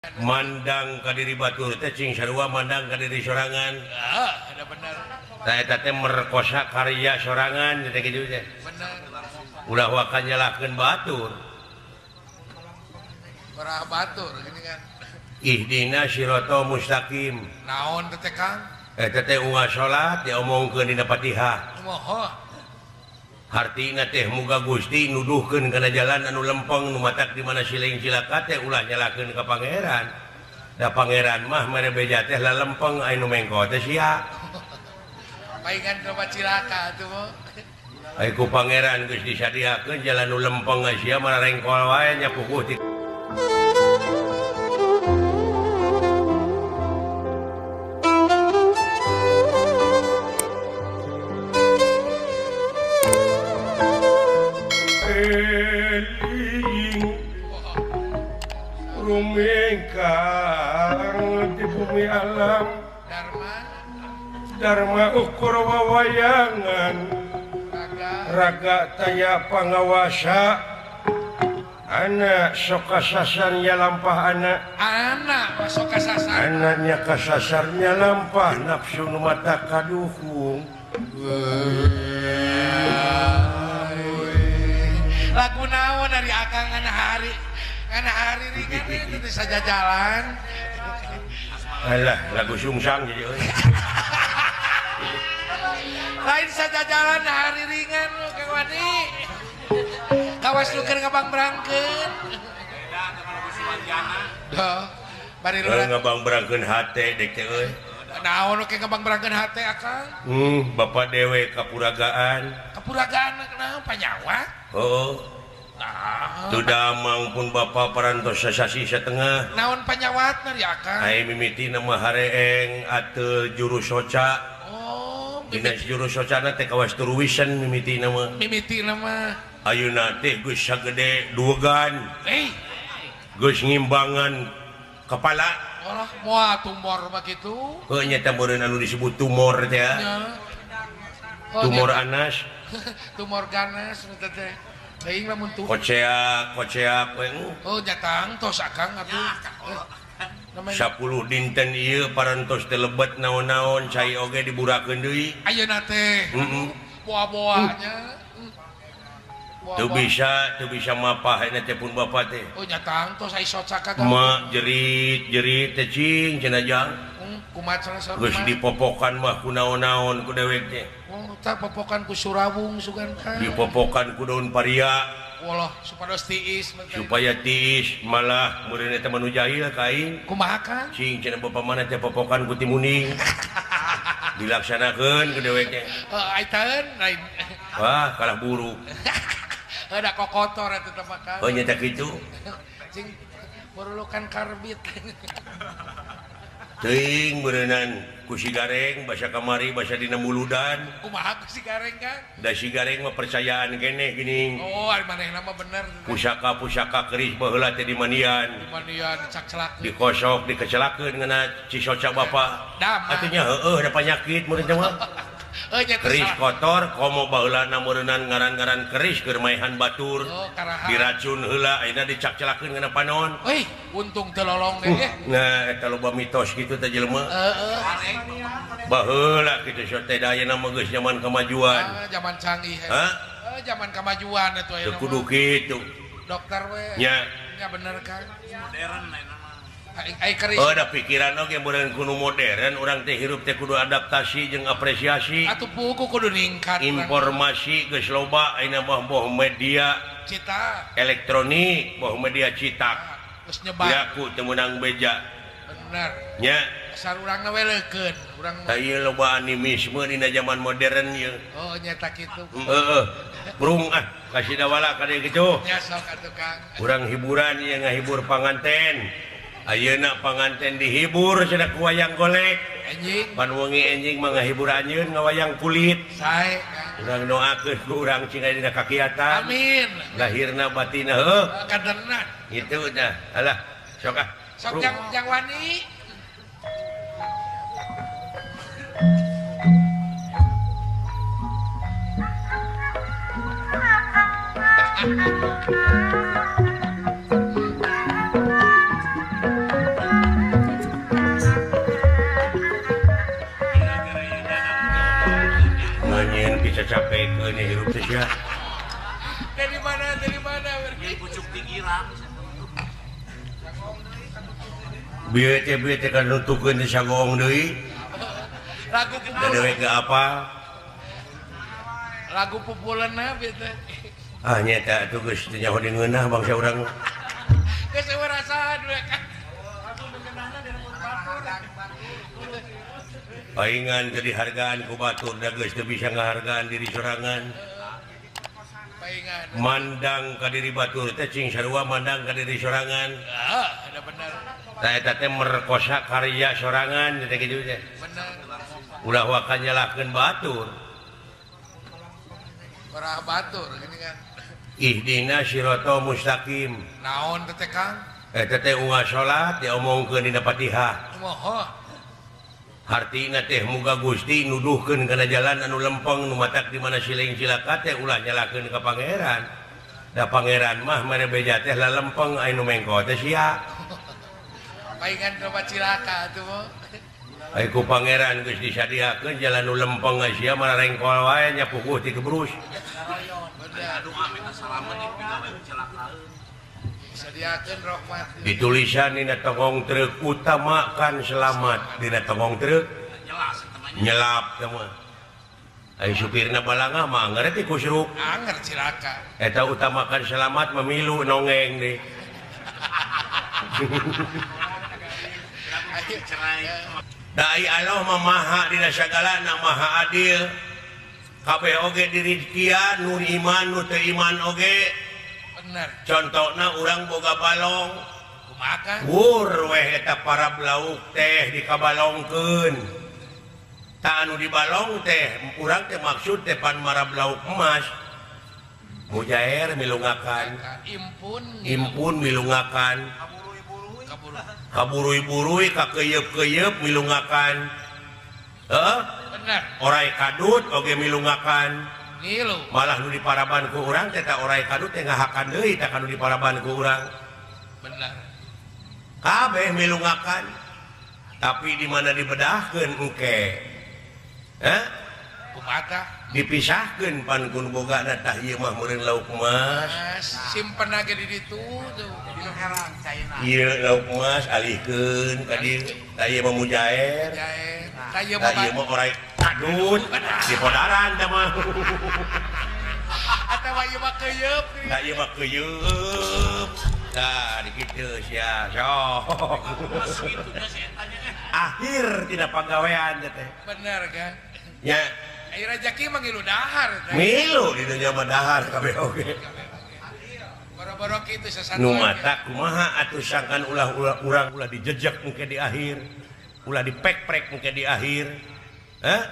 Mandang ka diri batur teh cing sarua mandang ka diri sorangan. Ah, ada bener. Tah eta teh merkosa karya sorangan teh kitu teh. Bener. Ulah waka nyalahkeun batur. Ora batur gini kan. Ihdina siratal mustaqim. Naon teh Kang? Eta teh unggal salat diomongkeun dina Fatihah. Moho. Hartina teh muga Gusti nuduhkeun kana jalan anu lempeng nu matak di mana siling cilaka teh ulah nyalahkeun ka pangeran. Da pangeran mah mere beja teh lalempeng aya nu mengko teh sia. Paingan loba cilaka atuh mah. Ai ku pangeran geus disadiakeun jalan nu lempeng sia mah rengkol wae nya puguh ti. Rumingkang di bumi alam Dharma Dharma ukur wawayangan raga taya pangawasa anak sok kasasarnya lampah anak anak sok kasasar anaknya kasasarnya lampah nafsu nu mata kaduhung. Lagu naon dari akang anak hari anak hari ringan itu saja jalan. Alah lagu sungsang jadi euy. Lain saja jalan hari ringan lu Kang Wani. Kawas lu keur ngabang berangkeun. Beda sama lagu Suwanjana. Duh, bari lu ngabang berangkeun hate dek teh euy. Naon lu ke ngabang berangkeun hate akang? Bapak dewe kapuragaan. Kapuragaan naon panyawa? Heeh. Tuh damang pun bapak parantos sasasi setengah. Naon panyawatna ya akang? Ai mimiti nama hareeng ateu juru soca. Oh, dina juru socana teh kawas turuwisan mimiti nama. Mimiti nama. Ayeuna teh geus sagede duegan. Eh. Geus ngimbangan kepala. Olah moal tumor mah kitu. Heuh nya teh meureun anu disebut tumor teh ya. Oh, tumor anas. Tumor ganas teh teh. Teuing lamun tuh. Koceak, koceak we. Oh, jatang tos akang atuh. 10 dinten ieu parantos teh lebet naon-naon cai oge diburakeun deui. Ayeuna teh. Heeh. Boa-boanya. Teu bisa mapah ayeuna teh pun bapa teh. Oh, jatang tos ai socaka. Ma jerit-jerit teh cing cenah jang. Kumaha cenah saur. Geus dipopokan mah ku naon-naon ku dewek teh. Oh, tah popokan ku surawung sugan kan. Dipopokan ku daun paria. Walah, supados tiis. Supaya tiis malah meureun eta mah nu jahil ka aing. Kumaha kan? Cing cenah bapa mana teh popokan ku timuning. Dilaksanakeun ku dewek teh. Heuh, ai taeun lain. Wah, kalah buruk. Heuh, da kokotor eta teh mah kan. Oh, nya teh kitu. Cing perlukan karbit. Teuing beureunan ku si Gareng basa kamari basa dina muludan. Kumaha ku si Gareng kan? Da si Gareng mah percayaan keneh geuning. Oh, ari manehna mah bener. Pusaka-pusaka keris baheula teh dimandian. Dimandian dicakcelakeun. Dikosok dikecelakeun ngeuna cisoca bapa. Atuh nya heueuh da panyakit meureun teh mah. Keris kotor komo baheulana meureunnan ngaran-ngaran keris keur maehan batur. Oh, diracun heula ayeuna dicakcelakeun ngeuna panon. Euy, untung teu lolong deh. Nah, eta loba mitos kitu teh jelema. Heeh. Baheula kitu sok teh da ayeuna mah geus zaman kemajuan. Zaman canggih. Hah? Zaman kemajuan atuh ayeuna. Teu kudu kitu. Dokter we. Nya. Nya bener kan. Modern ayeuna mah. Oh, da pikiran oge meureun kudu modern, urang teh hirup teh kudu adaptasi jeung apresiasi. Atuh puguh kudu ningkat. Informasi geus loba ayeuna mah boh media cita elektronik, boh media citak. Geus nyebar. Yaku teu meunang beja. Bener. Nya. Asal urangna we leukeun, urang. Tah ieu loba animisme dina zaman modern ieu. Oh, nya ta kitu. Heeh. Burung ah, kasih dawala ka dieu kitu. Nya sok atuh Kang. Urang hiburan ieu ngahibur panganten. Ayeuna panganten dihibur cenah ku wayang golek. Enjing. Pan wengi enjing mah ngahibur anjeun ngawayang kulit. Sae Kang. Urang doakeun ku urang cing aya dina kakiatan. Amin. Lahirna batinna heuh. Kaderna. Kitu dah. Alah, sok ah. Sok jang wani. cacapekeun hirup teh sia. Dari mana pucuk tinggiran. Bieu teh kan nutukeun teh sagoong deui. Lagu da dewek ge apa? Lagu pupuleunna bieu teh. Ah nya eta atuh geus teu nyaho di ngeunah bangsa urang. Geus eueuh rasaan we kan. Paingan teu dihargaan ku batur da geus teu bisa ngahargaan diri sorangan. Paingan. Mandang ka diri batur teh cing sarua mandang ka diri sorangan. Heeh, ada bener. Tah eta teh merkosa karya sorangan teh kitu teh. Bener. Ulah waka nyalahkeun batur. Barah batur gini kan. Ihdina siratal mustaqim. Naon teh Kang? Eta teh unggal salat diomongkeun dina Fatihah. Moho. Hartina teh muga Gusti nuduhkeun kana jalan anu lempeng nu matak di mana siling cilaka teh ulah nyalahkeun ka pangeran. Da pangeran mah mere beja teh lalempeng aya nu mengko teh sia. Paingan loba cilaka atuh mah. Ai ku pangeran geus disadiakeun jalan nu lempeng sia mah rengkol wae nya puguh ti kebrus. Ditulisan dina tongong truk utamakan selamat dina tongong truk nyelap teh mah. Ai supirna balangah mah anger teh kusruk. Anger cilaka. Eta utamakan selamat memilu nongeng deui. Da ai Allah mah maha dina sagalana maha adil. Kabeh oge dirizkian nu iman nu teu iman oge. Bener. Contona urang boga balong. Kumaha? Wur weh eta para lauk teh dikabalongkeun. Tah anu dibalong teh urang teh maksud teh pan marab lauk emas. Mujair milungakan. Impun. Impun milungakan. Kaburui-burui kakeyeup-keyeup milungakan. Heeh? Bener. Orai kadut oge milungakan. Ngilu. Malah nu diparaban ku urang teh ta orai kadut teh ngahakan deui tah kanu diparaban ku urang. Bener. Kabeh milungakan. Tapi di mana dibedahkeun engke? Hah? Kumaha? Dipisahkeun pan ku nu bogana tah ieu mah meureun lauk emas. Simpen age di ditu tuh. Ieu lauk emas alihkeun ka dieu. Tah ieu mah mujair. Tah ieu mah orai kadut di podaran teh mah. Atawa ieu mah keuyeub. Tah ieu mah keuyeub. Tah dikitu sia sok. Akhir tidak pagawean teh. Bener kan? Ya. Ai rejeki mah ngilu dahar teh. Ngilu di dunya mah dahar kabeh oge. Boro-boro kitu sasatuan. Nu mata kumaha atuh sangkan ulah urang ulah dijejek engke di akhir. Ulah dipek-prek engke di akhir. Hah?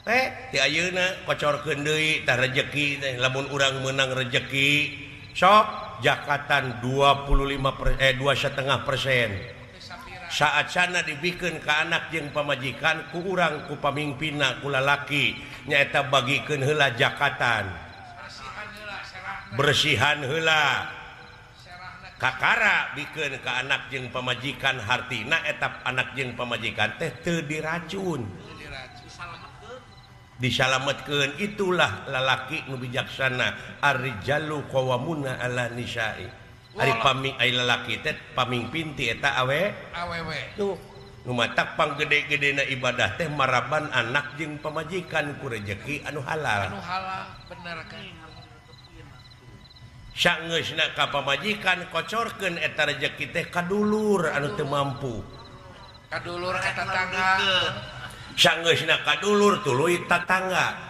Teh di ayeuna kocorkeun deui tah rejeki teh lamun urang meunang rejeki sok jakatan 2,5%. Saat sana dibikeun ka anak jeung pamajikan ku urang ku pamingpinna ku lalaki nyaeta bagikeun heula jakatan. Bersihan heula. Kakara bikeun ka anak jeung pamajikan hartina eta anak jeung pamajikan teh teu diracun. Disalametkeun itulah lalaki nu bijaksana ar-rijalu qawwamuna 'ala nisa'i. Ari paming ai lalaki teh pamingpin ti eta awe awewe. Tuh nu matak panggede-gedena ibadah teh maraban anak jeung pamajikan ku rejeki anu halal. Anu halal bener kan. Sangeusna ka pamajikan kocorkeun eta rejeki teh ka dulur anu teu mampu. Ka dulur ka tatangga. Sangeusna ka dulur tuluy tatangga.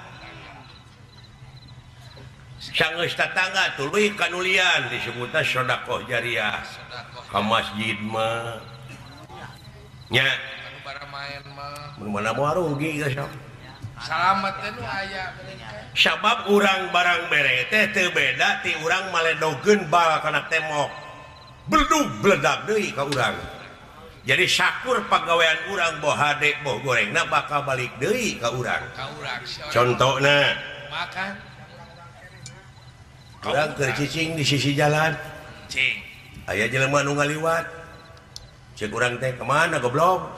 Sangeus tatangga tuluy kanulian disebutna sedekah jariah. Ka masjid mah nya anu baramaen mah. Mun mana moal rugi geus sok. Salamet teh nu aya Sabab urang barang bere teh teu beda ti urang maledogeun bal kana tembok. Beldug bledag deui ka urang. Jadi sakur pagawean urang boh hade boh gorengna bakal balik deui ka urang. Ka urang. Contona makan urang keur cicing di sisi jalan. Cing. Aya jelema nu ngaliwat. Ceuk urang teh kemana goblok?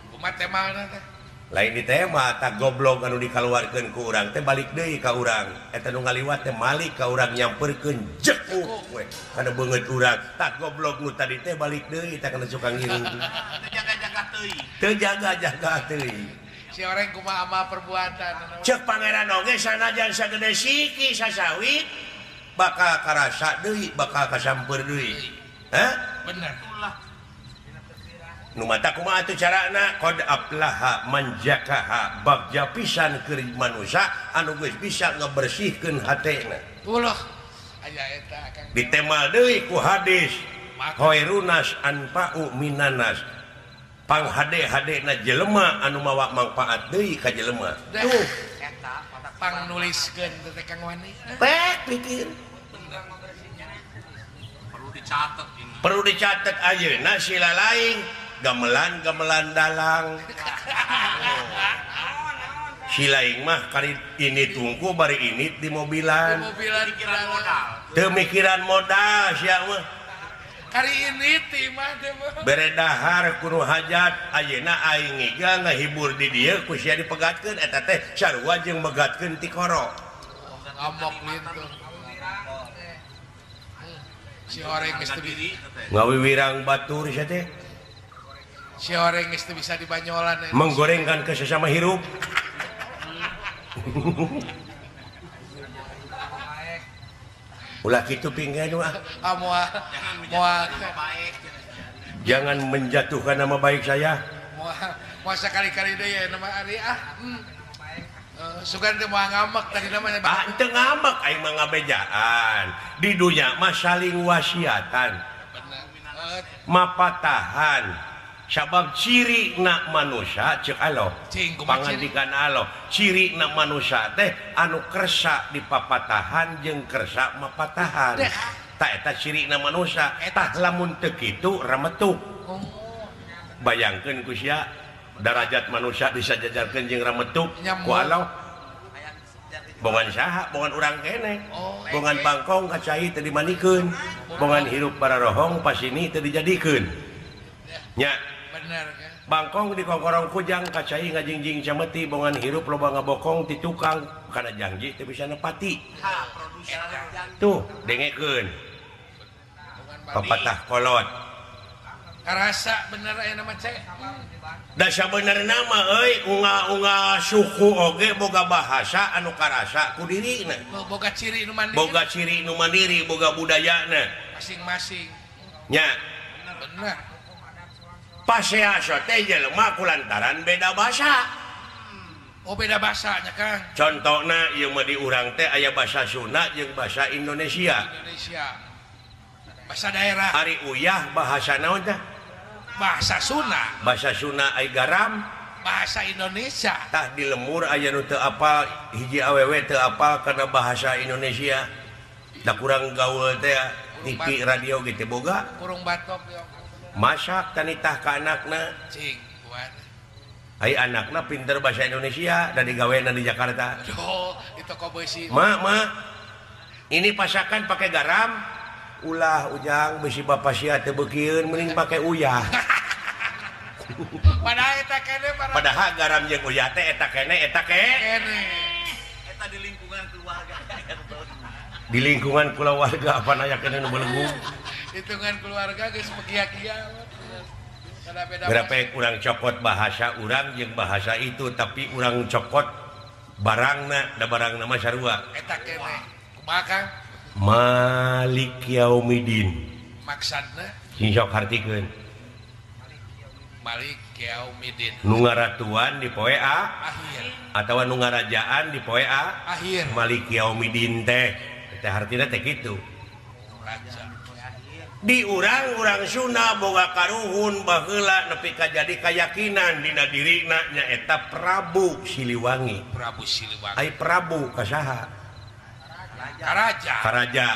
Kumaha temalna teh? Lain ditema tak goblok anu dikaluarkeun ku urang teh balik deui ka urang. Eta nu ngaliwat teh malik ka urang nyamperkeun jekuk we kana beungeut urang. Tak goblok nu tadi teh balik deui tah kana suka ngiring. Teu jaga-jaga teuing. Teu jaga-jaga teuing. Si orang kumaha amal perbuatan. Ceuk pangeran oge sanajan sagede siki sasawit bakal karasa deui, bakal kasamper deui. Hah? Bener. Nu mata kumaha atuh carana qad aflaha man zakaha bagja pisan keur manusia anu geus bisa ngabersihkeun hatena. Ulah aya eta Kang. Ditemal deui ku hadis khairunas anfa'u minanas. Panghade-hadena jelema anu mawa mangpaat deui ka jelema. Tuh eta pang nuliskeun teh Kang Wani. Pek pikir. Perlu dicatat ini. Perlu dicatat ayeuna sila lain gamelan-gamelan dalang. Si lain mah kari ini tungku bari ini di mobilan. Mikiran modal. Teu mikiran modal sia mah. Kari ini ti mah teh mah. Bere dahar kudu hajat ayeuna aing iga ngahibur di dieu ku sia dipegatkeun eta teh sarua jeung megatkeun tikoro. Ngamok lintuh. Si oreng geus teu ngawiwirang batur sia teh. Si oreng geus teu bisa dibanyolan menggorengkan ke sesama hirup. Ulah kitu pinggan mah. Ah moal moal jangan menjatuhkan nama baik saya. Moal moal sakali-kali deui ya nama ari ah. Sugan teh moal ngamek tadi namanya. Ah teu ngamek aing mah ngabejaan. Di dunya mah saling wasiatan. Bener. Mapatahan. Sabab ciri nak manusia cek Allah pangandikan Allah ciri nak manusia teh anu kersa dipapatahan jeung kersa mapatahan tak eta ciri na manusia tah lamun teu kitu rametuk. Bayangkeun ku sia darajat manusia disajajarkeun jeung rametuk ku Allah bongan saha bongan urang keneh bongan bangkong ka cai teu dimandikeun bongan hirup pararohong pasini teu dijadikeun nya. Bener, kan? Bangkong di kongkorong kujang kacai ngajingjing cameti bongan hirup loba ngabokong ti tukang kana janji teu bisa nepati. Tuh dengekeun papatah kolot karasa bener aya nama cek da sabenerna mah euy unga-unga suku oge boga bahasa anu karasa ku dirina boga ciri nu mandiri boga ciri nu mandiri boga budayana masing-masing nya bener. Pasea teh jelema kulantaran beda bahasa. Oh beda bahasanya Kang. Contohna ieu mah di urang teh aya bahasa Sunda jeung bahasa Indonesia. Indonesia. Bahasa daerah. Ari uyah bahasa naon teh? Bahasa Sunda. Bahasa Sunda ai garam bahasa Indonesia. Tah di lemur aya nu teu apal hiji awewe teu apal kana bahasa Indonesia. Da kurang gaul teh TV radio ge teu boga. Kurung batok yo. Masak tanitah ka anakna cing kuat ai anakna pinter bahasa Indonesia da digawena di Jakarta. Aduh, di toko besi. Ma, ma, ini pasakan pakai garam ulah ujang besi bapak sia teu beukieun mending pakai uyah. Padahal eta kene padahal garam jeung uyah teh eta kene eta kene eta di lingkungan keluarga. Di lingkungan keluarga apa nanya kene nu belenggu. Hitungan keluarga geus pekia-kia. Berapa kurang cokot bahasa urang jeung bahasa itu tapi urang cokot barangna da barangna mah sarua. Eta kene. Kumaha Kang? Malik Yaumidin. Maksudna? Sing sok hartikeun. Malik Yaumidin. Nu ngaratuan di poe akhir. Atawa nu ngarajaan di poe akhir. Malik Yaumidin teh. Teh hartina teh kitu. Raja. Di urang-urang Sunda boga karuhun baheula nepi ka jadi kayakinan dina dirina nyaeta Prabu Siliwangi. Prabu Siliwangi. Ai Prabu ka saha? Karaja. Karaja.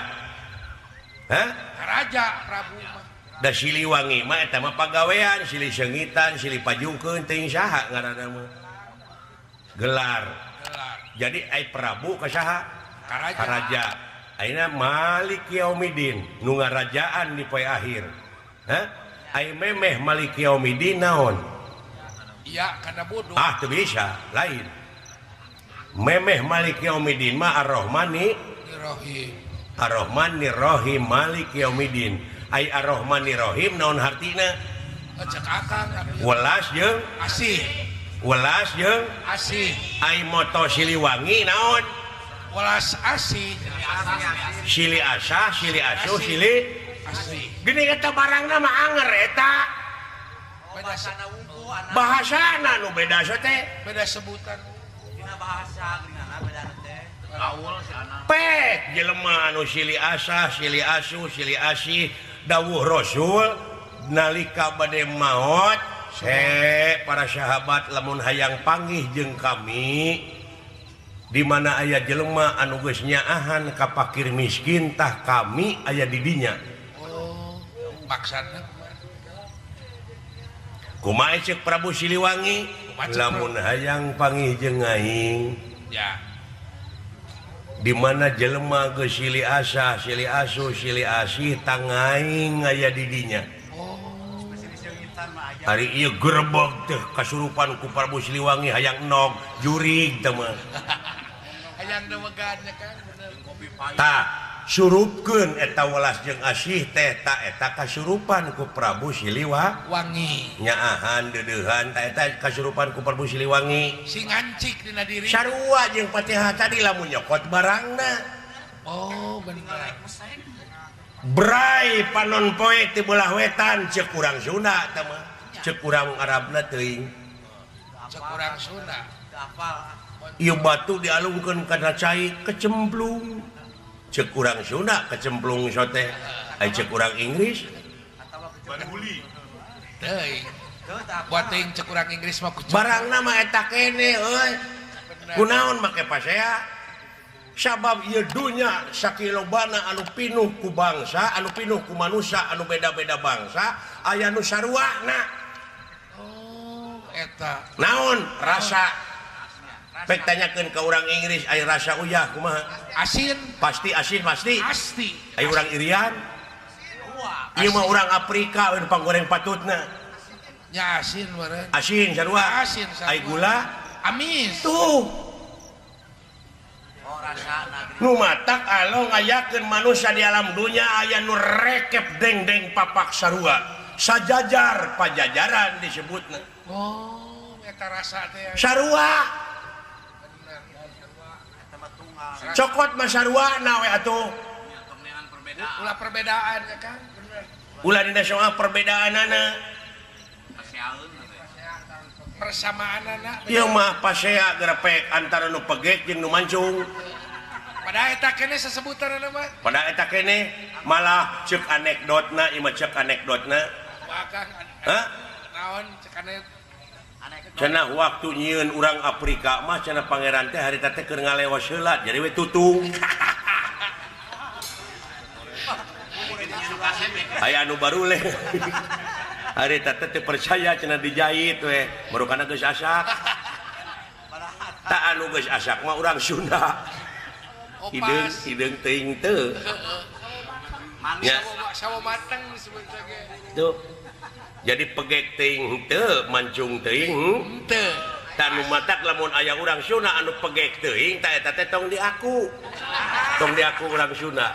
Hah? Karaja Prabu mah. Da Siliwangi mah eta mah pagawean, silih seungitan, silih pajungkeun teuing saha ngaranna mah. Gelar. Gelar. Jadi ai Prabu ka saha? Karaja. Karaja. Ayeuna Malik Yaumidin nu ngarajaan di poe akhir. Hah? Ai memeh Malik Yaumidin naon? Iya kana bodoh. Ah teu bisa lain. Memeh Malik Yaumiddin mah Ar-Rahmani Rahim. Ar-Rahmanir Rahim Malik Yaumiddin. Ai Ar-Rahmanir Rahim naon hartina? Cek akang welas jeung asih. Welas jeung asih. Ai moto Siliwangi naon? Welas asih. Sili asah, sili asuh, sili asih. Gini eta barangna mah anger eta. Bahasana nu beda teh. Beda sebutan. Dina bahasa geuningan beda teh. Gaul si anak. Pek jelema anu sili asah, sili asuh, sili asih dawuh Rasul nalika bade maot para sahabat lamun hayang panggih jeung kami di mana aya jelema anu geus nyaahan ka fakir miskin tah kami aya di dinya. Oh, maksudna kumaha ceuk Prabu Siliwangi lamun hayang panggih jeung aing ya di mana jelema geus sili asah, sili asuh, sili asih tangaing aya di dinya. Oh, hari ieu gerebeg teh kasurupan ku Prabu Siliwangi hayang enog jurig teh mah. Hayang dewegan nya kan bener. Tah surupkeun eta welas jeung asih teh ta eta kasurupan ku Prabu Siliwangi. Nyaahan deudeuhan ta eta kasurupan ku Prabu Siliwangi. Sing ngancik dina diri. Sarua jeung Fatihah tadi lamun nyokot barangna. Oh, bener. Bray panon poe ti belah wetan ceuk urang Sunda teh mah. Ceuk urang Arabna teuing. Ceuk urang Sunda. Ieu batu dialungkeun kana cai kecemplung. Ceuk urang Sunda kecemplung sote. Ai ceuk urang Inggris baruli. Teuing. Buat teuing ceuk urang Inggris mah kucing. Barangna mah eta kene euy. Kunaon make pasea? Sabab ieu dunya sakilobana anu pinuh ku bangsa, anu pinuh ku manusia, anu beda-beda bangsa, aya nu saruana. Oh, eta. Naon rasa? Pek tanyakeun ka urang Inggris aya rasa uyah kumaha? Asin. Pasti asin pasti. Pasti. Aya urang Irian. Ieu mah urang Afrika we panggoreng patutna. Nya asin meureun. Asin sarua. Asin sarua. Ai gula amis. Tuh. Nu matak alo ngayakeun manusia di alam dunya aya nu rekep dengdeng papak sarua sajajar pajajaran disebutna. Oh, eta rasa teh sarua. Bener. Cokot mah sarua na we atuh. Ulah perbedaan ya kan? Bener. Ulah dina soal perbedaanana. Persamaanana. Ieu mah pasea gerepek antara nu pegek jeung nu mancung. Pada eta kene sesebutan mah. Pada eta kene malah ceuk anekdotna ieu mah ceuk anekdotna. Hah? Naon ceuk anekdot? Cenah waktu nyieun urang Afrika mah cenah pangeran teh harita teh keur ngalewas heula jadi we tutung. Aya anu baruleh. Harita teh teu percaya cenah dijahit we, barukana geus asak. Tak anu geus asak mah urang Sunda. Hideung hideung teuing teu. Ya. Sawo mateng disebut ge. Tuh. Jadi pegek teuing teu, mancung teuing teu. Tah nu matak lamun aya urang Sunda anu pegek teuing tah eta teh tong diaku. Tong diaku urang Sunda.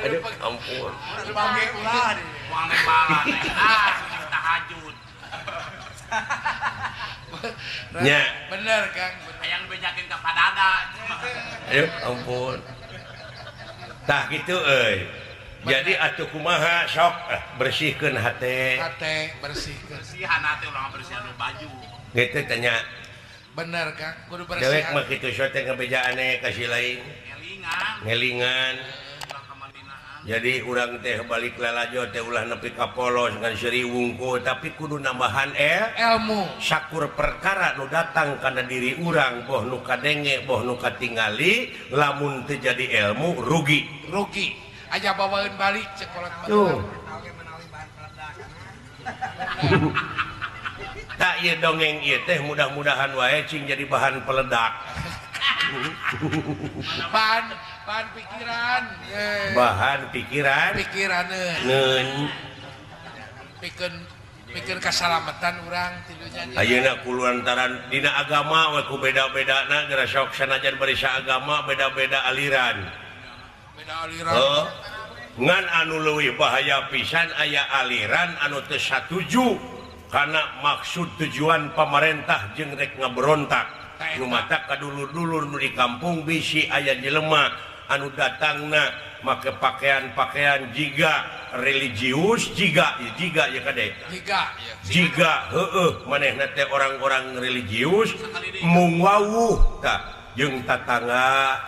Aduh, ampun. Pegek ulah moal nembalan. Ah, tahajud. Nya. Bener, Kang. Hayang dibejakeun ka padada. Aduh, ampun. Tah kitu euy. Jadi atuh kumaha sok bersihkeun hate. Hate bersihkeun. Bersihan hate ulah bersihan baju. Kitu tanya. Bener, Kang. Kudu bersihan. Dewek mah kitu sok teh ngabejaane ka si lain. Ngelingan. Ngelingan. Jadi urang teh balik lalajo teh ulah nepi ka polos ngan seuri wungkul tapi kudu nambahan ilmu. Sakur perkara nu datang kana diri urang boh nu kadenge boh nu katingali lamun teu jadi ilmu rugi. Rugi. Aja bawaeun balik cek kolot mah. Tuh. Tak ieu dongeng ieu teh mudah-mudahan wae cing jadi bahan peledak. Bahan Bahan pikiran. Bahan pikiran. Pikiraneun. Pikeun pikir kasalamatan urang tidunya. Ayeuna kulantaran dina agama we ku beda-bedana geura sok sanajan bari saagama beda-beda aliran. Beda aliran. Heuh. Ngan anu leuwih bahaya pisan aya aliran anu teu satuju kana maksud tujuan pamarentah jeung rek ngaberontak. Nu matak ka dulur-dulur nu di kampung bisi aya jelema anu datangna make pakaian-pakaian jiga religius jiga jiga ya kade jiga ya jiga heueuh manehna teh orang-orang religius mung wawuh tah jeung tatangga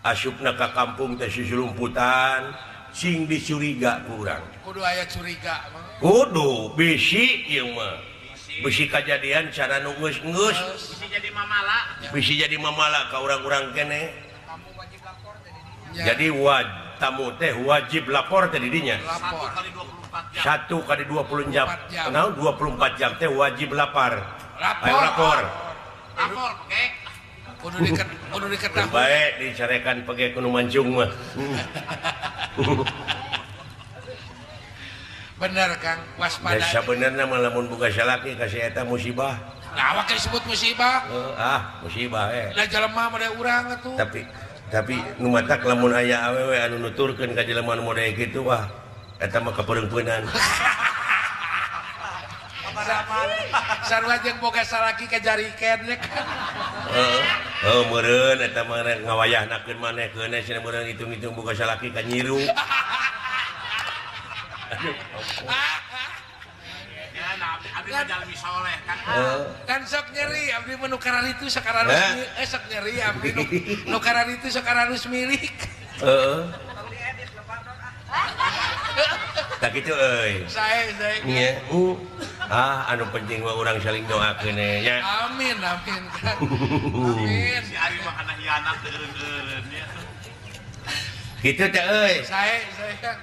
asupna ka kampung teh susulumputan sing dicuriga ku urang kudu aya curiga mah kudu bisi ieu mah bisi kajadian cara nu geus-geus bisi jadi mamala bisi jadi mamala ka urang-urang keneh. Jadi tamu teh wajib lapor teh didinya. 1 kali 24 jam. Nah, 24 jam teh wajib lapar. Ayo lapor. Lapor pegek. Kudu diketahui. Baik dicarekan pegek kudu mancung mah. Bener Kang, waspada. Ya sabenerna mah lamun boga salaki ka si eta musibah. Nah, awak disebut musibah. Musibah eh. Lah jelema mah urang atuh. Tapi nu matak lamun aya awewe anu nuturkeun ka jelema nu model kitu wah eta mah kapereungpeunan. Sarua jeung boga salaki ka jariken nya kan. Heuh, meureun eta mah ngawayahnakeun maneh keun cenah meureun hitung-hitung boga salaki ka nyiru. Kan sok nyeri abdi mah nu kararitu sok kararus sok nyeri abdi nu kararitu sok kararus milik. Heeh. Tak kitu euy. Sae sae. Nya. Anu penting mah urang saling doakeun nya. Amin amin kan. Amin. Si Ari mah kana hianat eureun-eureun nya. Kitu teh euy. Sae sae Kang.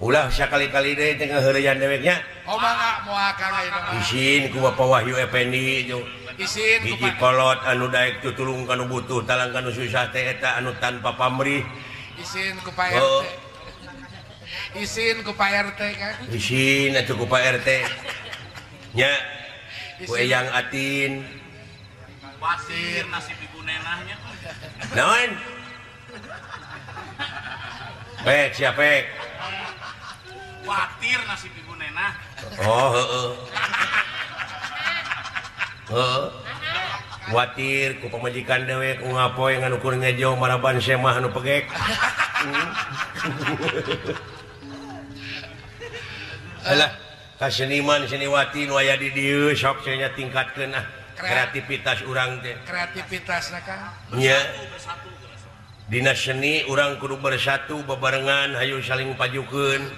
Ulah sakali-kali deui teh ngaheureyan deweknya. Oh mangga moal Kang ayeuna mah. Isin ku Bapak Wahyu Effendi itu. Isin ku hiji kolot anu daek tutulung kanu butuh talang kanu susah teh eta anu tanpa pamrih. Isin ku Pak RT. Isin ku Pak RT Kang. Isin atuh ku Pak RT. Nya. Ku Eyang Atin. Wasir nasib ibu nenahnya. Naon? Pek siapa pek? Khawatir nasib ibu nenah. Oh, heeh. Heeh. Khawatir ku pamajikan dewek ngapoe nganukur ngejo maraban semah anu pegek. Alah, ka seniman seniwati nu aya di dieu sok cenah tingkatkeun ah kreativitas urang teh. Kreativitasna Kang. Nya. Dina seni urang kudu bersatu bebarengan hayu saling pajukeun.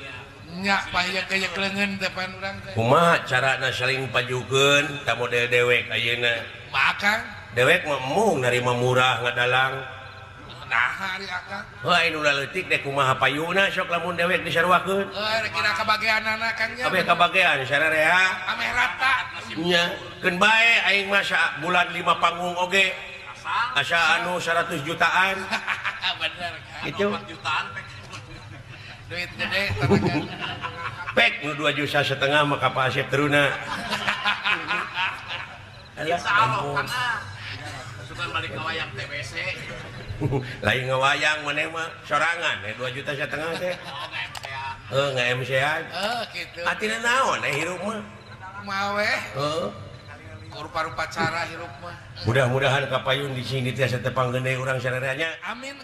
Nya paya kaya leungeun teh pan urang teh. Kumaha carana saling pajukeun ta model dewek ayeuna? Maka dewek mah embung narima murah ngadalang. Nah ari akang. Heuh anu leutik teh kumaha payuna sok lamun dewek disaruakeun. Heuh kira kabageanana Kang nya. Kabeh kabagean sararea. Ameh rata. Nya keun bae aing mah bulan 5 panggung oge. Asa anu 100 jutaan. Bener Kang. Gitu. 4 jutaan pek. Duit gede tanakan. Pek nu 2,5 juta mah ka Pak Asep teruna. Insya Allah karena suka balik ngawayang TBC. Lain ngawayang maneh mah sorangan 2,5 juta teh. Oh, nge-MC-an. Heuh, nge-MC-an. Heuh kitu. Atina naon hirup mah? Kumaha we? Heuh. Rupa-rupa cara hirup mah. Mudah-mudahan kapayun di sini tiasa tepang gede urang sararea nya. Amin.